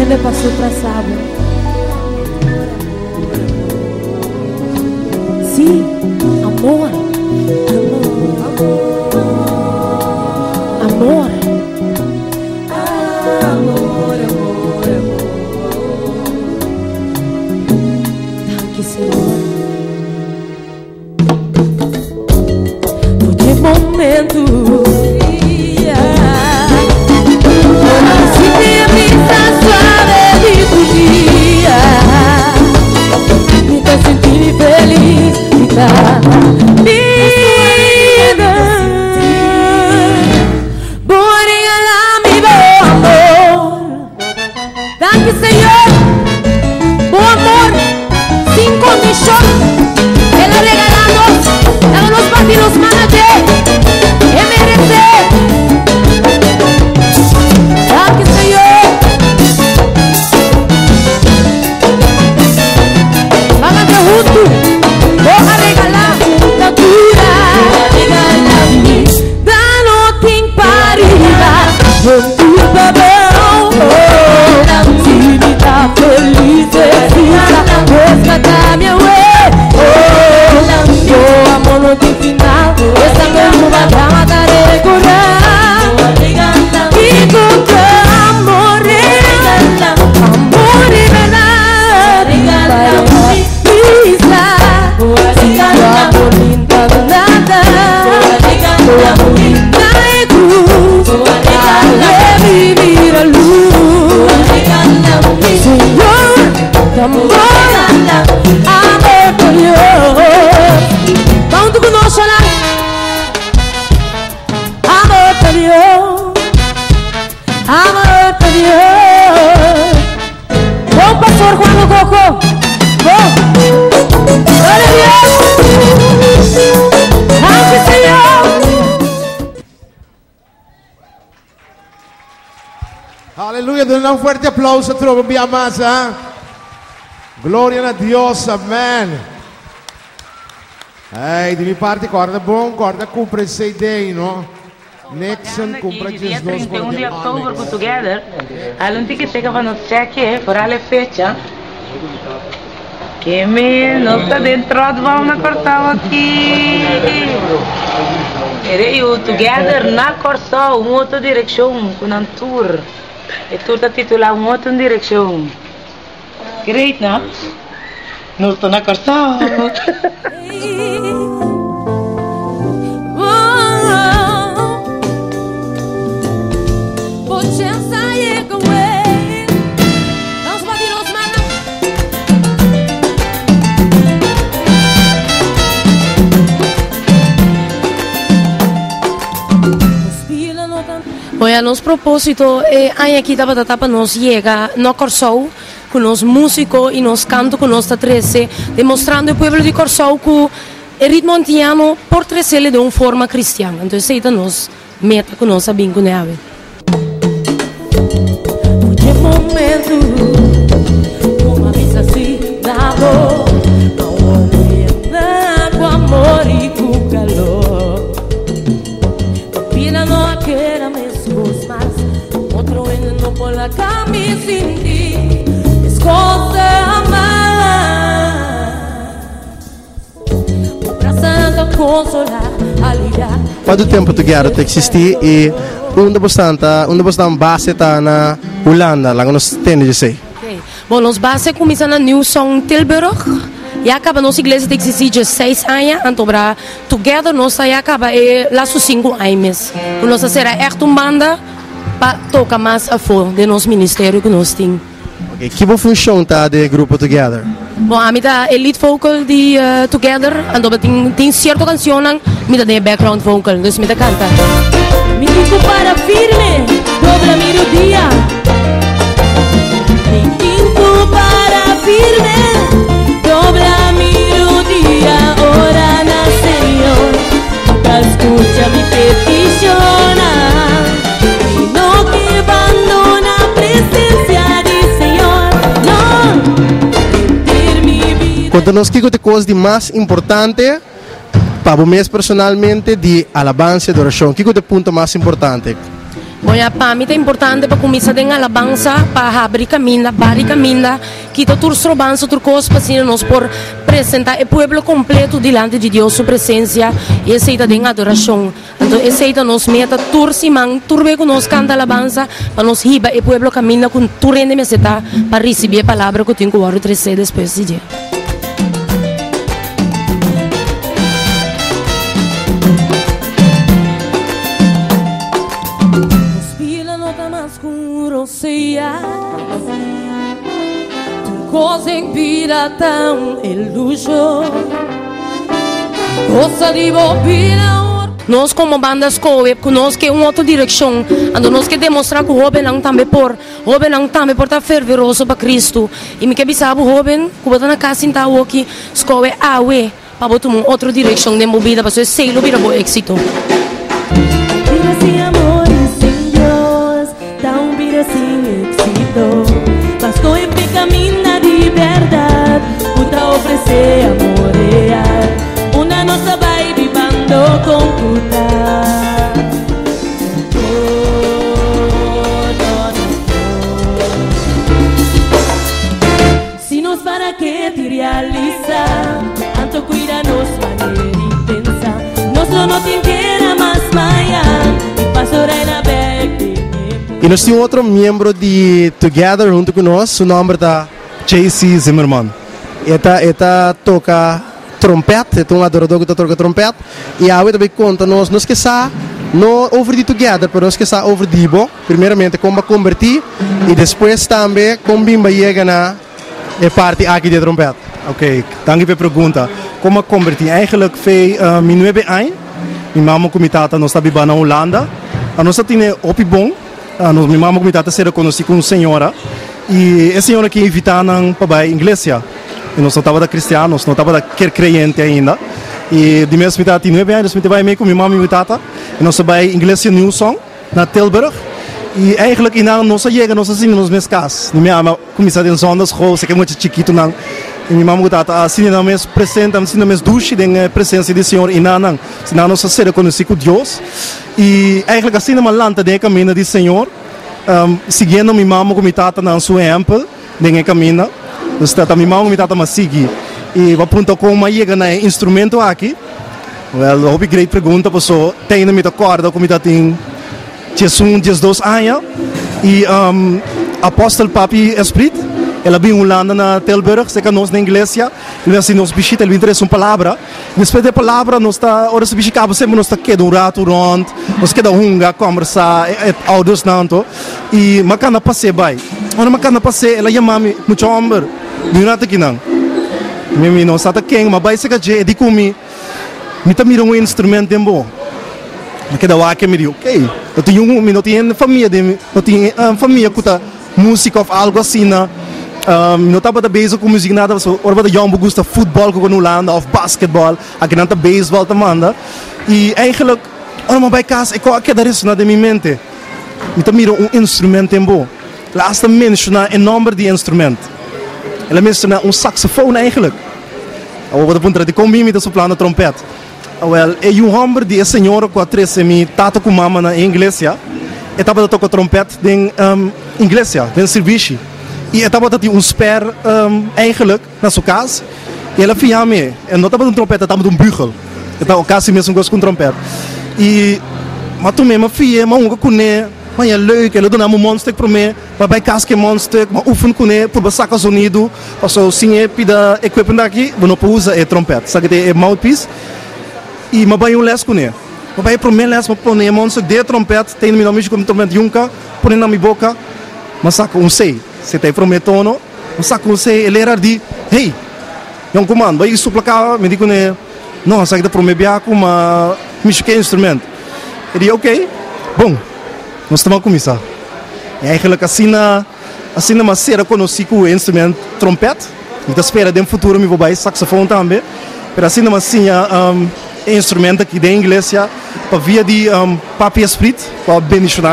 Hende pa surpresa bo. Sí, amor. Amor. Amor, amor, amor. Danki, Señor. Porque momento Me tá sentindo feliz, me tá linda. Boa mi bom amor. Danki Señor. Bo amor sin condicion. El a regala nos. Laga nos bati nos man na dje. E merece. Danki Señor. Ban canta huntu. Bo a regala natura. Da no tin pa riba. Aleluya, duna un fuerte aplauso atrobe un bia mas, ha. Gloria na Dios, amen. Hey, di mi parti corda bon, corda cumpra e CD, no? Nixon cumpra Aki, dia 12 por 31 di di oktober Onyx. ku Together, al un tiki teka pa nos chèk'e, foral e fecha. Ke me nos ta den trotbom na Kòrsou aki. Ere yu Together na Kòrsou, un otro direkshon ku nan tur. E tur ta titulá Un otro direkshon. Great, no? Nos ta na Kòrsou. Oya, nos propósito e aña aki tabata ta pa nos yega na Kòrsou ku nos músiko i nos kanto ku nos ta trese, demostrando e pueblo di Kòrsou ku e ritmo antiano por tresele den un forma kristian. Anto esei ta nos Meta ku nos a bin kuné awe. Cuanto tempo Together ta existi y unda bo stan ta, unda bo stan base ta na Hulanda? Laga nos tende djesey. Ok, bon nos base a cuminsa na New Song Tilburg, ya caba nos iglesia ta existi dje seis aña, anto bra Together nos ta ya caba e lastu sinku aña mes cu nos a cera echt un banda pa toca mas afo den nos ministerio cu nos tin. Ok, ki bo funcion ta den e grupo Together? Bon, ami ta e lead vocal di Together, anto bo tin tin cierto cancionnan mi ta den e background vocal, dus mi ta canta. Mi tin cu para firme, dobla mi rudia. Mi tin cu para firme, dobla mi rudia. Ora na Señor, ta scucha mi peticionnan. Mi no ke bandona presencia di Señor, no, Henter mi bida. Konta nos kiko ta e kos di mas importante pa bo mes personalmente di alabansa i adorashon. Kiko ta e punto mas importante? Bon ya pa mi ta importante pa kuminsá den alabansa pa habri kaminda, bari kaminda, kita tur strobansa, tur kos pa asina nos por presentá e pueblo kompleto dilanti di Dios su presensia i esei ta den adorashon. Anto esei ta nos meta tur siman, tur be ku nos kanta alabansa pa nos hiba e pueblo kaminda ku tur hende mester ta pa risibí e palabra ku tin ku wòrdu tresé despues di dje. Nos komo banda skohe ku nos ke un otro direkshon, anto nos ke demostrá ku hóbennan tambe por, hóbennan tambe por ta ferveroso pa Kristu. I mi ke bisa bo hóben ku bo ta na kas sintá awoki, skohe awe. Pa bo tuma un otro direccion den bo bida pasobra esey lo bira bo exito. Bida sin amor y sin Dios ta un bida sin exito. Pa scoge p'e caminda di berdad cu ta ofrece amor real. Unda nos ta bay bibando con cu ta. Oh, no, no, no. Si nos para ke ti realisa, anto cuida nos manera di pensa. Nos lo no tin kera mas mayan, y paso reina bek den e Y nos tin un otro miembro di Together hunto cu nos, su nomber ta. JC Zimmerman. E ta e ta toca trompet, e ta un adorador cu ta toca trompet y awe ta bay conta nos, nos ke sa no over di Together pero nos ke sa over di bo. Primeramente kon bo a kombertí i despues tambe kon bin bo a yega na e parti aki di e trompèt? Ok, danki pa e pregunta. Kon bo a kombertí? Eigenlijk fe mi nuebe aña, mi mama ku mi tata nos ta biba na Hulanda. Nos a tene hopi bon. Nos, mi mama ku mi tata a ser konosí ku un señora i e señora ke invitá nan pa bai iglesia. I nos no tabata kristian, nos no tabata ker kreyente ainda. I di mes mi tata tin nuebe aña, dus mi ta bai mee ku mi mama i mi tata i nos a bai iglesia New Song. Na Tilburg y eigenlijk y nan nos a yega nos a sinti nos mes cas. Mi mama a cuminsa den zondagschool seke mucha chikitonan y mi mama cu tata a sinti nan mes presente, a sinti nan mes dushi den e presencia di Señor y nan nan si nan nos a ser conoci cu Dios y eigenlijk asina mi a lanta den e caminda di Señor siguiendo mi mama cu mi tata nan su ehempel den e caminda. Dus ta mi mama cu mi tata mi a sigui y bo a punta con mi a yega na e instrumento aki. Wel, hopi great pregunta paso tende mi ta corda cu mi ta tin diesun, diesdos aña y Apostel Papi Esprit el a bin Hulanda na Tilburg cerca nos na iglesia, el bin haci nos bishita, el bin trece un palabra. Despues di e palabra nos ta, ora su bishi caba semper nos ta keda un rato rond, nos keda hunga, combersa, e ouders-nan anto y mi a cana pase bay. Ora mi a cana pase el a yama mi, mucha homber, bin un rato akinan. Mi no sa ta ken, mi a bay cerca dje, e di cu mi. Mi ta mira un instrument den bo. Mi keda wak e mi di, ok, no tin un, mi no tin hende famia den mi, no tin famia ku ta músiko òf algu asina. Mi no tabata bezig ku muzik nada, pasobra ora bo ta yòn bo gusta futbòl ku na Hulanda òf basketbòl, akinan ta beisbòl ta manda. I eigentlik ora mi a bai kas e kos a keda resoná den mi mente. Mi ta mira un instrument den bo. El a asta menshoná e nòmber di e instrument. El a menshoná un saksofon eigentlik. Awor bo ta puntra, Dikon mi mi ta suplando trompèt? Awèl, e yu hòmber di e señora ku a trese mi tata ku mama na e iglesia, e tabata toka trompèt den iglesia, den sirbishi. I e tabata tin un spèr eigenlik na su kas, i el a fiha mi. E no tabata un trompèt, e tabata un bugel. E tabata kasi mesun kos ku un trompèt. I mi a tum'é, mi a fi'é, mi a hunga kuné, mi a haña leuk. El a duna mi un mònstek promé. Pa bai kas ku e mònstuk, bo oefen kuné purba saka zonidu, paso sin e pida equipment aki bo no por usa e trompèt, esaki ta e mouthpiece. I mi a bai un lès kuné. Mi a bai e promé lès, mi a pone e mònstuk den e trompèt, tende mi no mishi ku mi trompèt yunka, pone na mi boka, mi a saka un C, esei ta e promé tono, mi a saka un C, e leraar di, Hey, yonkuman, bo a yega supla kaba? Mi di kuné, No, esaki ta promé bia ku mi a mishi ku e instrument. E di, Oké, bon. Nos ta ban kuminsá. I eigenlijk asina asina mi a sera konosí ku e instrument trompèt. Mi ta spera den futuro mi por bai saksofon tambe. Pero asina mi a siña e instrument aki den iglesia pa via di Papi Esprit ku a bendishoná.